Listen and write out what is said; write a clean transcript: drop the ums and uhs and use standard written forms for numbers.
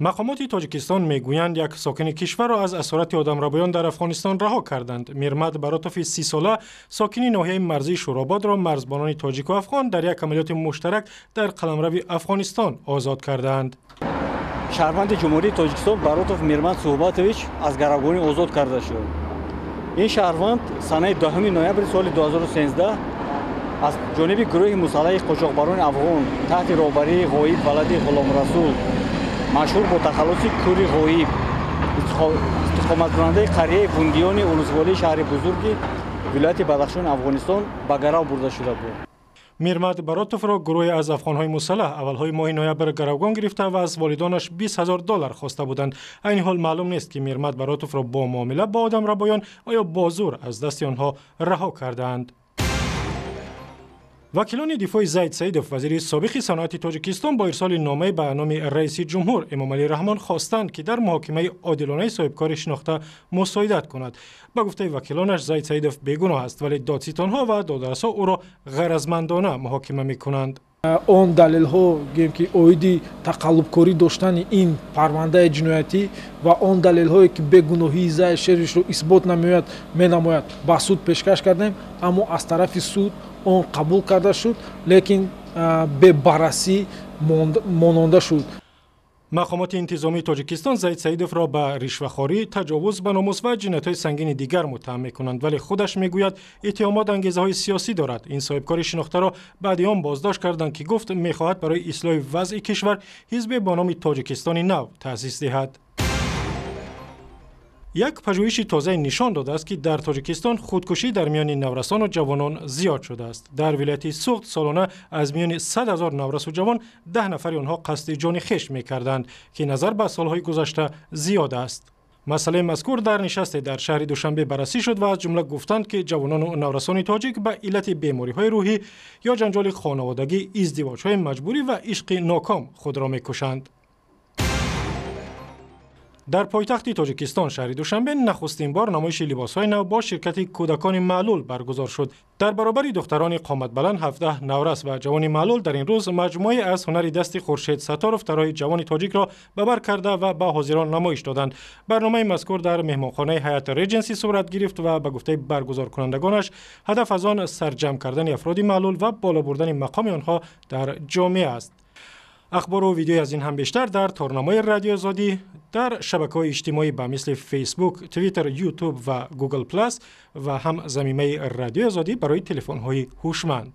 Мақомоти Тоҷикистон мегӯянд, як сокини кишварро аз асорати одамрабоён дар Афғонистон раҳо карданд. Мирмат Баротови 30-сола, сокини ноҳияи марзии Шӯрободро марзбонони тоҷику афғон дар як амалиёти муштарак дар қаламрави Афғонистон озод кардаанд. Шаҳрванди Ҷумҳурии Тоҷикистон Баротов Мирмат Суҳбатович аз гаравгонӣ озод карда шуд. Ин шаҳрванд санаи 10 ноябри соли 2013 аз ҷониби гурӯҳи мусаллаҳи қочоқбарони афғон таҳти роҳбарии Ғоиб валади Ғуломрасул, машҳур бо тахаллуси Кӯри Ғоиб, истиқоматкунандаи қарияи Вундиёни улусволии шаҳри бузурги вилояти Бадахшони Афғонистон, ба гарав бурда шуда буд. Мирмат Баротовро гурӯҳе аз афғонҳои мусаллаҳ аввалҳои моҳи ноябр гаравгон гирифта ва аз волидонаш 20 ҳазор доллар хоста буданд. Айни ҳол маълум нест, ки Мирмат Баротовро бо муомила бо одамрабоён оё бо зӯр аз дасти онҳо раҳо кардаанд. Вакилони дифои Зайд Саидов, вазири собиқи саноати Тоҷикистон, бо ирсоли номае ба номи раиси ҷумҳур Эмомалӣ Раҳмон хостанд, ки дар муҳокимаи одилонаи соҳибкори шинохта мусоидат кунад. Ба гуфтаи вакилонаш, Зайд Саидов бегуноҳ аст, вале додситонҳо ва додарасҳо ӯро ғаразмандона муҳокима мекунанд. Он далелҳо, гӯем ки оиди тақаллубкорӣ доштани ин парвандаи ҷиноятӣ ва он далелҳое, ки бегуноҳии Зайд Шеровичро исбот намояд менамояд, ба суд пешкаш кардем, аммо аз тарафи суд он қабул карда шуд, лекин бебаррасӣ мононда шуд. Мақомоти интизомии Тоҷикистон Зайд Саидовро ба ришвахорӣ, таҷовуз ба номус ва ҷиноятҳои сангини дигар муттаҳам мекунанд, вале худаш мегӯяд, иттиҳомот ангезаҳои сиёсӣ дорад. Ин соҳибкори шинохтаро баъди он боздошт карданд, ки гуфт мехоҳад барои ислоҳи вазъи кишвар ҳизбе бо номи Тоҷикистони нав таъсис диҳад. Як пажӯҳиши тозае нишон додааст, ки дар Тоҷикистон худкушӣ дар миёни наврасону ҷавонон зиёд шудааст. Дар вилояти Суғд солона аз миёни 100 ҳазор наврасу ҷавон 10 нафари онҳо қасди ҷони хеш мекарданд, ки назар ба солҳои гузашта зиёд аст. Масъалаи мазкур дар нишасте дар шаҳри Душанбе баррасӣ шуд ва аз ҷумла гуфтанд, ки ҷавонону наврасони тоҷик ба иллати бемориҳои рӯҳӣ ё ҷанҷоли хонаводагӣ, издивоҷҳои маҷбурӣ ва ишқи ноком худро мекушанд. Дар пойтахти Тоҷикистон, шаҳри Душанбе, нахустин бор намоиши либосҳои нав бо ширкати кӯдакони маълул баргузор шуд. Дар баробари духтарони қоматбаланд, 17 наврас ва ҷавони маълул дар ин рӯз маҷмӯае аз ҳунари дасти Хуршед Сатторов, тарроҳи ҷавони тоҷикро, ба бар карда ва ба ҳозирон намоиш доданд. Барномаи мазкур дар меҳмонхонаи Ҳаят Реҷенси сурат гирифт ва ба гуфтаи баргузоркунандагонаш, ҳадаф аз он сарҷамъ кардани афроди маълул ва боло бурдани мақоми онҳо дар ҷомеа аст. Ахбору видеои аз ин ҳам бештар дар торнамои Радиои Озодӣ дар шабакаҳои иҷтимоӣ ба мисли Фейсбук, Твиттер, Ютуб ва Гугл Плюс ва ҳам замимаи Радиои Озодӣ барои телефонҳои ҳушманд.